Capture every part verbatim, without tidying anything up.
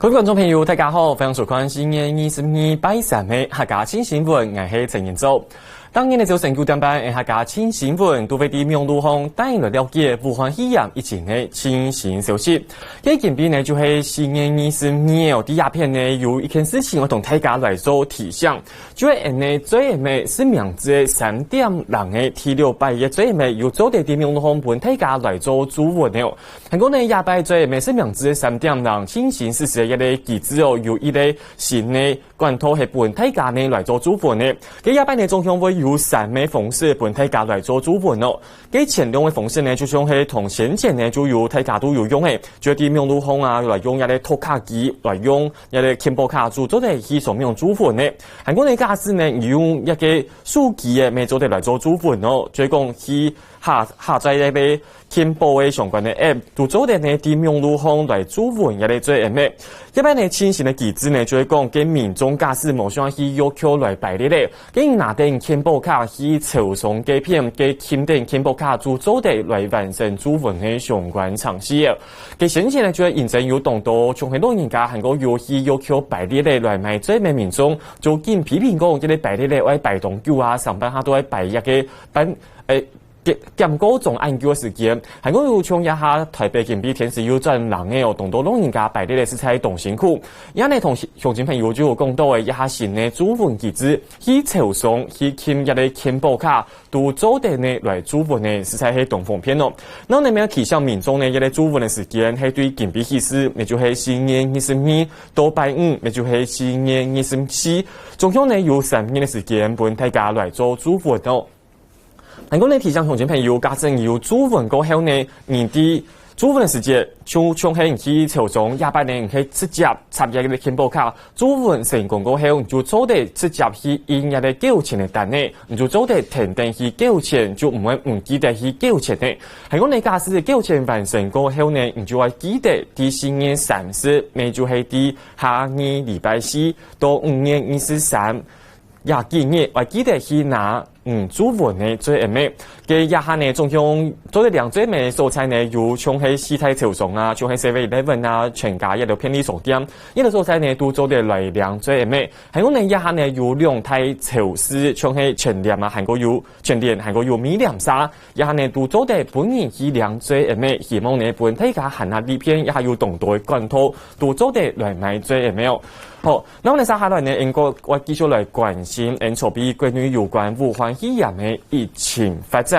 各位觀眾朋友，大家好，歡迎收看四月二十二拜三个客家新新聞，𠊎係陳仁祖。當日个朝晨九點半，客家新新聞都會在網路上帶來了解武漢肺炎疫情个最新消息。該今晡日呢，就係四月二十二號，在這片呢有一件事情愛同大家來做提醒，就係𫣆个最後个實名制个三點零个第六擺个最後有做得在網路上分大家來做注文个哦。 還過呢，這擺最尾實名制三點零進行實施个一個機制哦，有一個新个管道係分大家呢來做注文个。該這擺呢，總共會有三個方式分大家來做注文哦。該前兩個方式呢，就像係同先前呢就有大家都有用个，就在網路上啊，來用這個讀卡機，來用這個健保卡就做得去上網注文个。還過呢，假使呢，你用這個手機个，乜做得來做注文哦，就係講去下下載這個 健保个相關个app，都做得呢在網路上來注文這個最後个。這擺呢，現行个機制呢，就係講，該民眾假使無想去藥局來排列个，該拿等健保卡去超商該片，該摎等健保卡就做得來完成注文个相關程序了。該先前呢，就係因為有當多像係老人家，還過有去藥局排列个來買最後个民眾，就緊批評講，這個排列个愛排當久啊，上班下都愛排一個半，誒， 檢檢過鐘恁久个時間，還過有像這下臺北今晡日天時又轉冷个哦，當多老人家排列个實在當辛苦。這呢同鄉親朋友就有講到个，這下新个注文機制，去超商去摎這個健保卡，都做得呢來注文呢，實在係當方便哦。那麼提醒民眾呢，這個注文个時間係對今晡日起始，也就係四月二十二到拜五，也就係四月二十四，總共呢有三日个時間分大家來做注文哦。 還過呢，提醒鄉親朋友，假使你有注文過後呢，你在注文个時節，就像係你去超商，這擺呢，你可以直接插入這個健保卡，注文成功過後，你就做得直接去印這個繳錢个單呢，你就做得跈等去繳錢，就毋會毋記得去繳錢呢。還過呢，假使繳錢完成過後呢，你就愛記得在四月三十，也就係在下二禮拜四到五月二十三， 這幾日，愛記得去拿，嗯，注文个最後个。該這下呢，總共做得領最後个所在呢，有像係四大超商啊，像係seven eleven啊，全家這兜便利商店，這兜所在呢，都做得來領最後个。還過呢，這下呢，有兩大超市，像係全聯啊，還過有全聯，還過有美廉社，這下呢，都做得分人去領最後个，希望呢，分大家還下利便，這下有當多个管道，都做得來買最後个哦。好， 那麼呢，接下來呢，𫣆國會繼續來關心，𫣆所在國內有關武漢肺炎个疫情發展。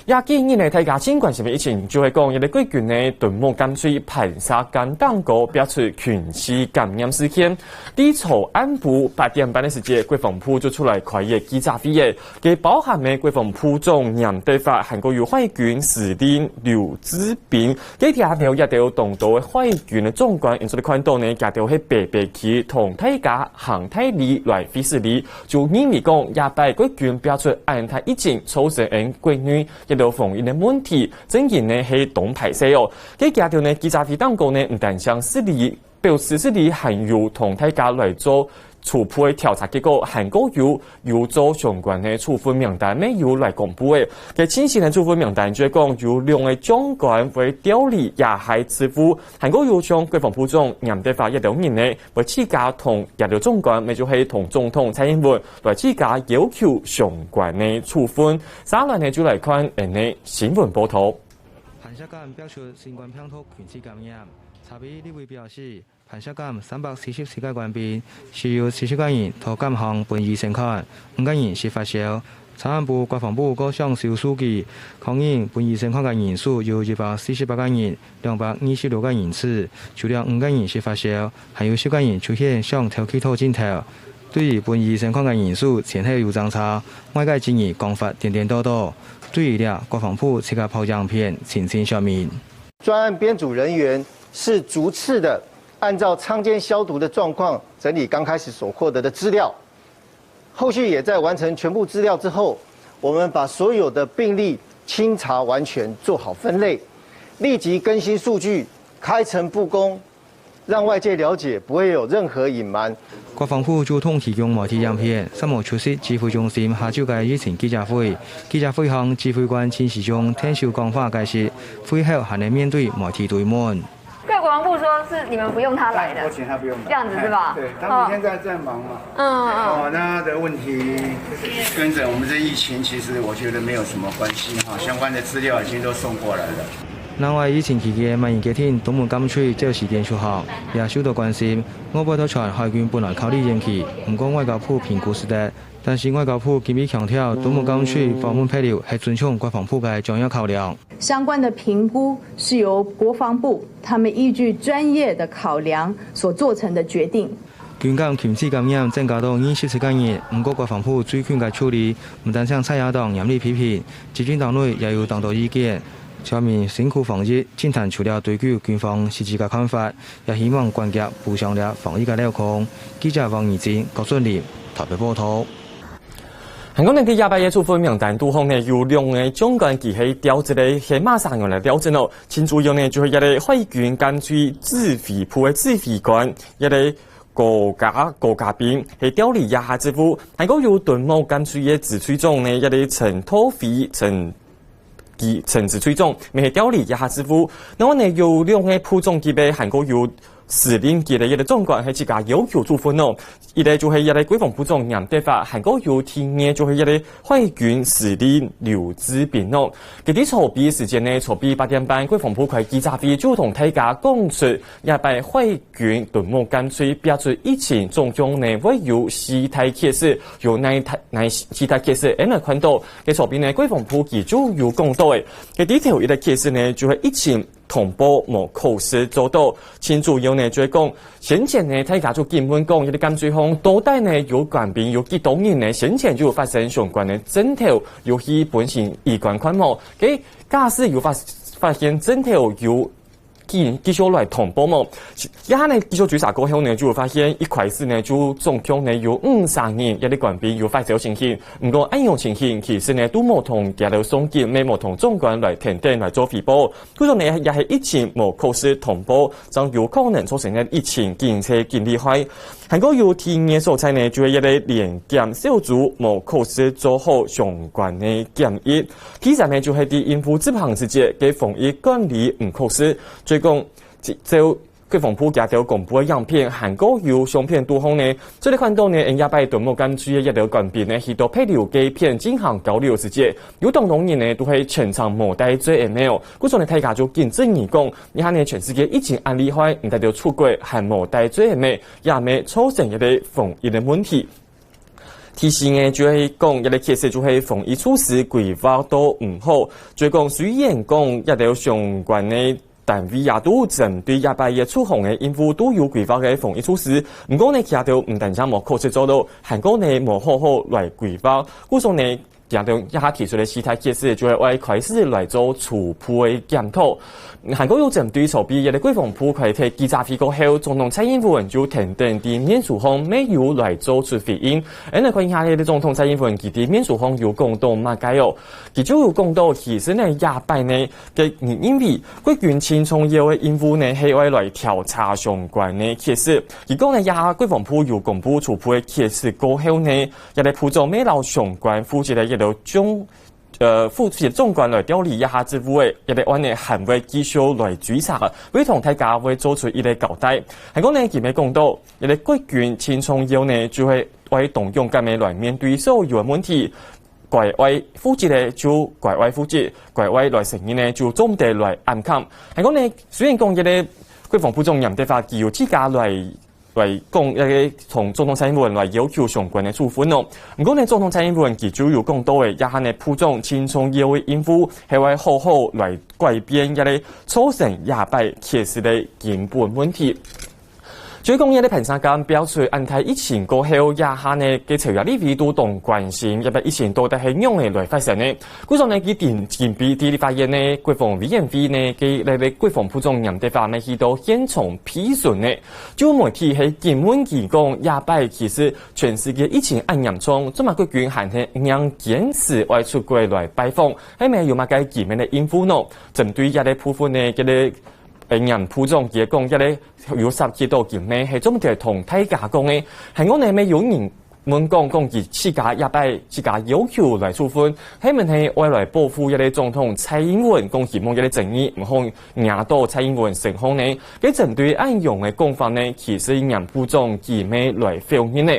這幾日呢，大家盡關心个疫情，就係講，這個國軍呢，屯木監區盤石崗頂高爆出群聚感染事件。在昨暗晡八點半个時節，國防部就出來開一個記者會个，該包含个國防部長嚴德發，還過有海軍司令劉志斌， 該條條這兜當多个海軍个長官，𫣆做得看到呢，這兜係白白去同大家行大禮來會失禮，就認為講，這擺國軍爆出恁大疫情，造成𫣆國內這兜防疫个問題，正經呢係當歹勢哦。該這兜呢，記者會頂高呢，毋單淨失禮，表示失禮，還有同大家來做 初步个調查結果，還過有，有做相關个處分名單，乜有來公布个。該最新个處分名單就係講有兩個長官會調離這個職務，還過有像國防部長嚴德發這兜人呢，會自家同這兜長官，乜就係同總統蔡英文來自家要求相關个處分。接下來呢，就來看𫣆个新聞報導。盤石崗爆出新冠病毒群聚感染，茶杯立委表示， 盤石崗三百四十四個官兵，係有四十個人到崗項分醫生看，五個人係發燒。昨暗晡國防部閣上修數據，確認分醫生看个人數有一百四十八個人，兩百二十六個人次，除了五個人係發燒，還有十個人出現想敨氣道症頭。對於分醫生看个人數前後有爭差，外界質疑講法顛顛倒倒。對於這，國防部自家拍影片澄清說明。專案編組人員是逐次的按照倉間消毒的狀況整理剛開始所獲得的資料，後續也在完成全部資料之後，我們把所有的病例清查完全，做好分類，立即更新數據，開誠佈公，讓外界了解，不會有任何隱瞞。國防部主動提供媒體影片，煞無出席指揮中心下晝个疫情記者會。記者會項，指揮官陳時中𢯭手講話解釋，會後還會面對媒體追問。 國防部說，是你们不用他来的，我请他不用来，这样子是吧？对，他每天在在忙嘛。嗯嗯。哦，那他的问题跟着我们这疫情，其实我觉得没有什么关系哈，相关的资料已经都送过来了。另外，疫情期間，萬宜家庭東門監區照時間休校，也受到關心。外背到全海軍本來考慮延期，毋過外交部評估使得，但是外交部今日強調，東門監區訪問配流係尊重國防部个專業考量。相关的评估是由国防部他们依据专业的考量所做成的决定。軍艦禁止感染增加到二十七个人，毋過國防部最近个處理，毋單淨在野黨嚴厲批評，執政黨內也有當多意見。全民辛苦防疫，政壇除了追究軍方實際个看法，也希望關鍵補上了防疫个漏洞。記者王怡靜、郭俊林台北報導。韓國內地亞伯耶處分名單肚項呢，有兩个將軍佢係調職个，係麼儕人來調職哦？最主要呢，就係一个海軍艦隊指揮部个指揮官，一个高嘉高嘉斌係調離這下職務，還過有敦睦艦隊个指揮長呢，一个陳道輝陳佢陳指揮長，乜係調離這下職務。然後呢，有兩个部長級个，還過有司令級个一个長官係自家要求處分哦。一个就係一个國防部長嚴德發，還過有第二就係一个海軍司令劉志斌哦。佢在昨晡時間呢，昨晡八點半，國防部開記者會就同大家講出亞伯海軍敦睦艦隊爆出疫情，總共呢會有四大缺失，有哪大哪四大缺失，𠊎來看到。該昨晡呢，國防部佢就有講到个，該第頭一个缺失呢，就係疫情通報無確實做到。最主要呢，就係講，先前呢，大家就緊問講，這个艦隊項到底呢有官兵有幾多人呢？先前就有發生相關个爭吵，有去本身醫館看無？該假使有發發現爭吵有繼繼續來通報無？這下呢繼續追查過後呢，就有發現一開始呢就總共呢有五十人，這个官兵有發燒情形。毋過恁樣情形，其實呢都無同佢兜送檢，無同長官來跈等來做回報。 故所呢，也係疫情無確實通報，正有可能造成个疫情經濟經濟壞。還過有第二所在呢，就係一个聯檢小組無確實做好相關个檢疫。第三呢，就係在應付執行時節个防疫管理毋確實，所以講，就國防部佢兜公布个影片，還過有相片肚項呢， 所以看到呢，𠊎等亞伯敦睦艦隊个一兜官兵呢，去到配流該片進行交流時節，有當多人呢都係全程無戴嘴仔帽，故所呢大家就緊質疑講，這下呢全世界疫情恁厲害，毋戴到出國還無戴嘴仔帽，也乜造成一个防疫个問題。第四呢，就係講，一个缺失就係防疫措施規劃到毋好，就係講雖然講這兜相關个 單位也都針對這擺个出航个任務都有規劃个防疫措施。毋過呢，佢兜毋單淨無確實做到，還過呢無好好來規劃。故所呢，佢兜這下提出个四大缺失，就係愛開始來做初步个檢討。還過有針對昨晡个國防部開个記者會過後，總統蔡英文就跈等在面書項乜有來做出回應。𠊎等看一下，這个總統蔡英文佢在面書項有講到麼个哦？佢就有講到，其實呢，這擺呢， 个，佢認為國軍盡重要个任務呢，係愛來調查相關个缺失。佢講呢，這下國防部有公布初步个缺失過後呢，這个部長乜摎相關負責个一兜總，呃，負責總管來調離這下職務个，這个案呢還會繼續來追查，會同大家會做出一个交代。還過呢，佢乜講到，這个國軍盡重要呢，就係愛當勇敢个來面對所有个問題。 乖乖負責个就乖乖負責，乖乖來承認个就做毋得來暗崁。還講呢，雖然講這个國防部長嚴德發佢有自家來來講，這个同總統蔡英文來要求相關个處分哦。毋過呢，總統蔡英文佢就有講到个，這下呢部長盡重要个任務，係愛好好來改變這个造成這擺缺失个根本問題。 就係講，這个彭沙監爆出恁大疫情過後，這下呢，个朝野立委都當關心，這擺疫情到底係仰仔來發生呢？故所呢，佢今今晡日在立法院呢，國防委員會呢，个該个國防部長嚴德發乜去到現場被詢呢，就媒體係緊問佢講，這擺其實全世界疫情恁嚴重，做麼个國軍還係硬堅持愛出國來拜訪，係無有麼个基本个因素呢？針對這个部分呢，這个 呃，嚴部長佢講，這个有涉及到機密，係做毋得同大家講个。還講呢，乜有人問講，講佢自家這擺自家要求來處分，係毋係愛來保護這个總統蔡英文，講希望這个爭議毋好惹到蔡英文身項呢？該針對恁樣个講法呢，其實嚴部長佢乜來否認呢。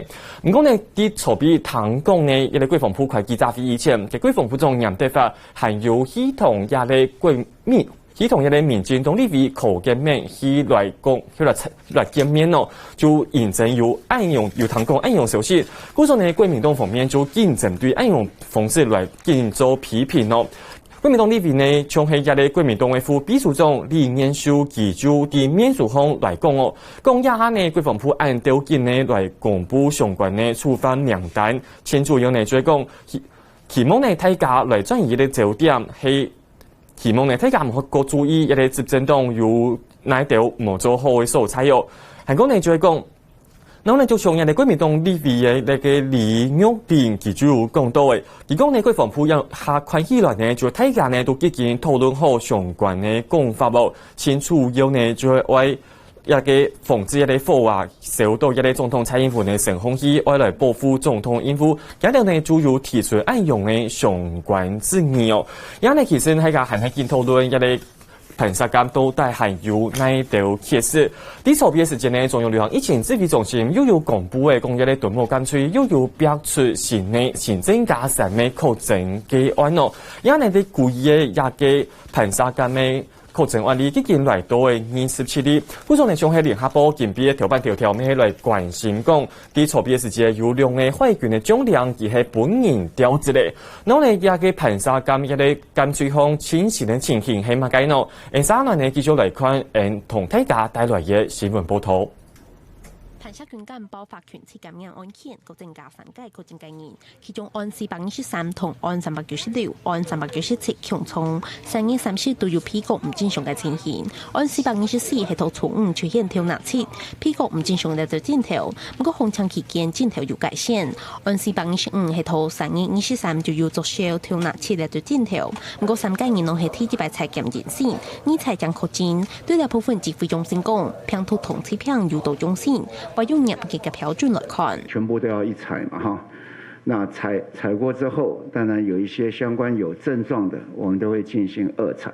毋過呢，在昨晡日聽講呢，這个國防部開記者會以前，該國防部長嚴德發還有去同這个國民 去同這个民進黨立委柯建銘去來講，去來，來見面哦，就認真有恁樣，有聽講恁樣消息。故所呢，國民黨方面就緊針對恁樣方式來緊做批評哦。國民黨立委呢，像係這个國民黨个副秘書長李彥秀，佢就在面書項來講哦，講這下呢，國防部恁兜緊呢來公布相關个處分名單，最主要呢就係講，希，希望呢大家來轉移个焦點係 希望呢，大家毋好過注意這个執政黨有哪兜無做好个所在哦。還過呢，就係講，然後呢，就像這个國民黨立委个那个李玉玲，佢就有講到誒，佢講呢，國防部這下看起來呢，就大家呢都已經討論好相關个講法哦，最主要呢，就係愛 這个防止這个火啊，燒到這个總統蔡英文个身項去，愛來保護總統，因為這兜呢就有提出恁樣个相關質疑哦。這呢其實大家還係緊討論這个盤石艦到底還有哪兜缺失。在昨晡个時間呢，中央流行疫情指揮中心又有公布誒，講這个敦睦艦隊又有爆出新个、新增加三个確診个案哦。這呢在舊年个這个盤石艦个 確診案例已經來到誒二十七例。故所呢，像係聯合報今晡日个頭版頭條，乜係來關心講，在昨晡个時節有兩个海軍个將領佢係分人調職誒。然後呢，這个盤石艦這个艦隊項最新个情形係麼个呢？𠊎等下呢繼續來看𠊎同大家帶來个新聞報導。 盤石軍艦爆發群聚感染案件，各增加三个確診个人，其中案四百二十三同案三百九十六、案三百九十七共創三月三十都有鼻哥毋正常个情形。案四百二十四係在初五出現頭那疾，鼻哥毋正常个症頭，毋過封城期間症頭有改善。案四百二十五係在三月二十三就有作燒、頭那疾个症頭，毋過三个人攏係第一擺採檢陰性，二採正確診。 對這部分指揮中心講，病毒通緝病有多中性，會用嚴格个標準來看。全部都要一採嘛，哈。那採，採過之後，當然有一些相關有症狀的，我們都會進行二採，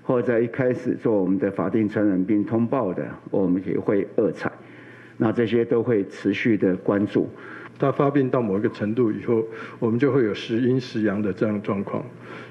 或者在一開始做我們的法定傳染病通報的，我們也會二採。那這些都會持續的關注。他發病到某一個程度以後，我們就會有時陰時陽的這樣狀況。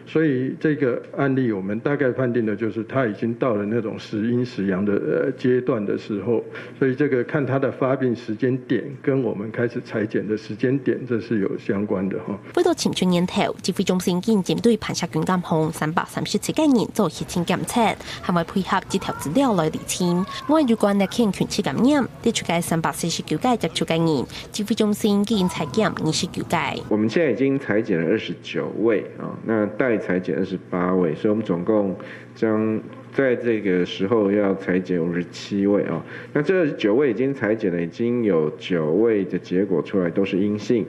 所以這個案例，我們大概判定的就是他已經到了那種時陰時陽的，呃，階段的時候，所以這個看他的發病時間點跟我們開始採檢的時間點，這是有相關的哈。為著尋出源頭，指揮中心緊針對盤石軍艦項三百三十七个人做血清檢測，還會配合這條資料來釐清。另外，有關這件群聚感染，列出个三百四十九个接觸个人， 指揮中心已經採檢二十九个。我們現在已經採檢了二十九位啊，那待採檢二十八位，所以我們總共將在這個時候要採檢五十七位啊。那這二十九位已經採檢了，已經有九位的結果出來，都是陰性，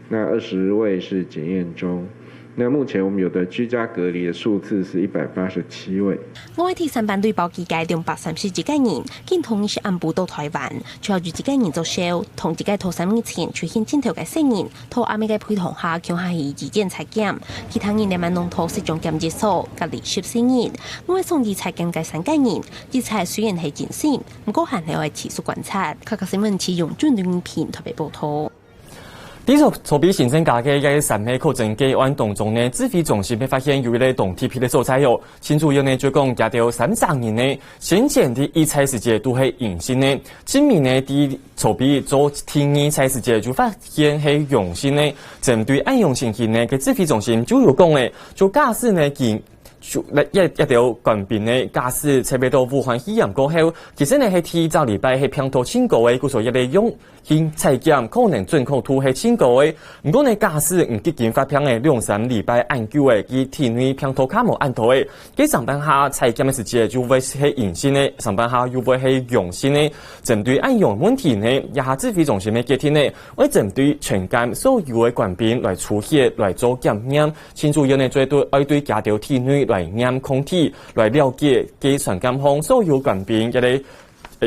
那二十位是檢驗中。 那目前我們有的居家隔離的數字是一百八十七位。外地上班對包機个兩百三十一个人，今同日係暗晡到臺灣，除了有一个人作燒，同一个在三日前出現症頭个細人，在阿姆个陪同下，共下去醫院採檢。其他人連忙攏在集中檢疫所隔離十四日。外送去採檢个三个人，這採雖然係陰性，毋過還係愛持續觀察。客家新聞徐永俊、林永平台北報導。 在昨，昨晡新增加个這个三个確診个案當中呢，指揮中心係發現有一个當特別个所在哦。最主要呢，就講這兜三十人呢，先前在一採時節都係陰性呢，今晡日呢，在昨晡做第二採時節就發現係陽性呢。針對恁樣情形呢，該指揮中心就有講誒，就假使呢，佢 就，這，這兜官兵呢，假使出發到武漢肺炎過後，其實呢，係第一隻禮拜係病毒盡高个，故所這个用去採檢可能準確度係盡高个。毋過呢，假使毋急緊發病个，兩三禮拜恁久个，佢體內病毒較無恁多个，佢上班下採檢个時節就會係陰性个，上班下又會係陽性个。針對恁樣問題呢，這下指揮中心个決定呢，會針對全艦所有个官兵來抽血來做檢驗。 最主要呢，就係對，愛對佢兜體內來驗抗體，來了解該船艦項所有官兵个个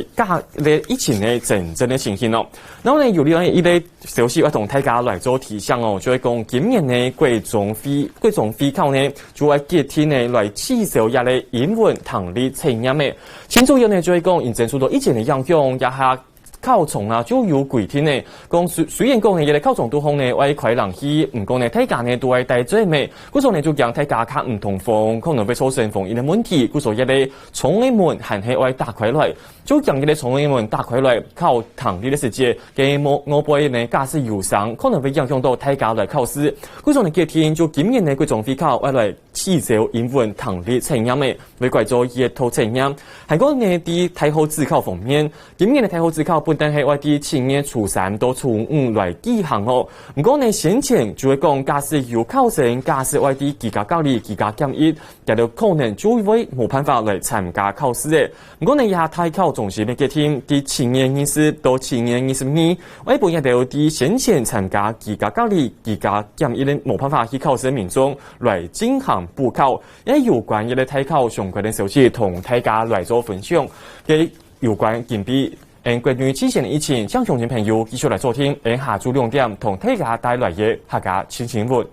个个个疫情个真正个情形哦。然後呢，有另外一个消息要同大家來做提醒哦，就係講今年呢，國中會國中會考呢，就會決定呢來取消這个英文聽力測驗个。最主要呢，就係講因為受到疫情个影響，這下考場啊就有規定呢，講雖雖然講呢，這个考場肚項呢愛開冷氣，毋過呢，大家呢都愛戴嘴罩，故所呢就驚大家較毋通風，可能會造成防疫个問題，故所這个窗个門還係愛打開來。 就將這个窗个門打開來，考聽力个時節，該外外背呢駕駛有聲，可能會影響到大家來考試。故所呢決定就今年个國中會考愛來取消英文聽力測驗个，會改做閱讀測驗。還過呢，在大學指考方面，今年个大學指考本來係愛在七月初三到初五來舉行哦。毋過呢，先前就係講假使有考生假使愛在居家隔離、居家檢疫，佢兜可能就會無辦法來參加考試个。 毋過呢，這下大考中心个決定，在七月二十到七月二十二，會分這兜在先前參加居家隔離、居家檢疫个無辦法去考試个民眾來進行補考。也有關這个大考相關个消息，同大家來做分享。該有關今晡日國內最新个疫情，請鄉親朋友繼續來收聽，下晝兩點同大家帶來个客家新新聞。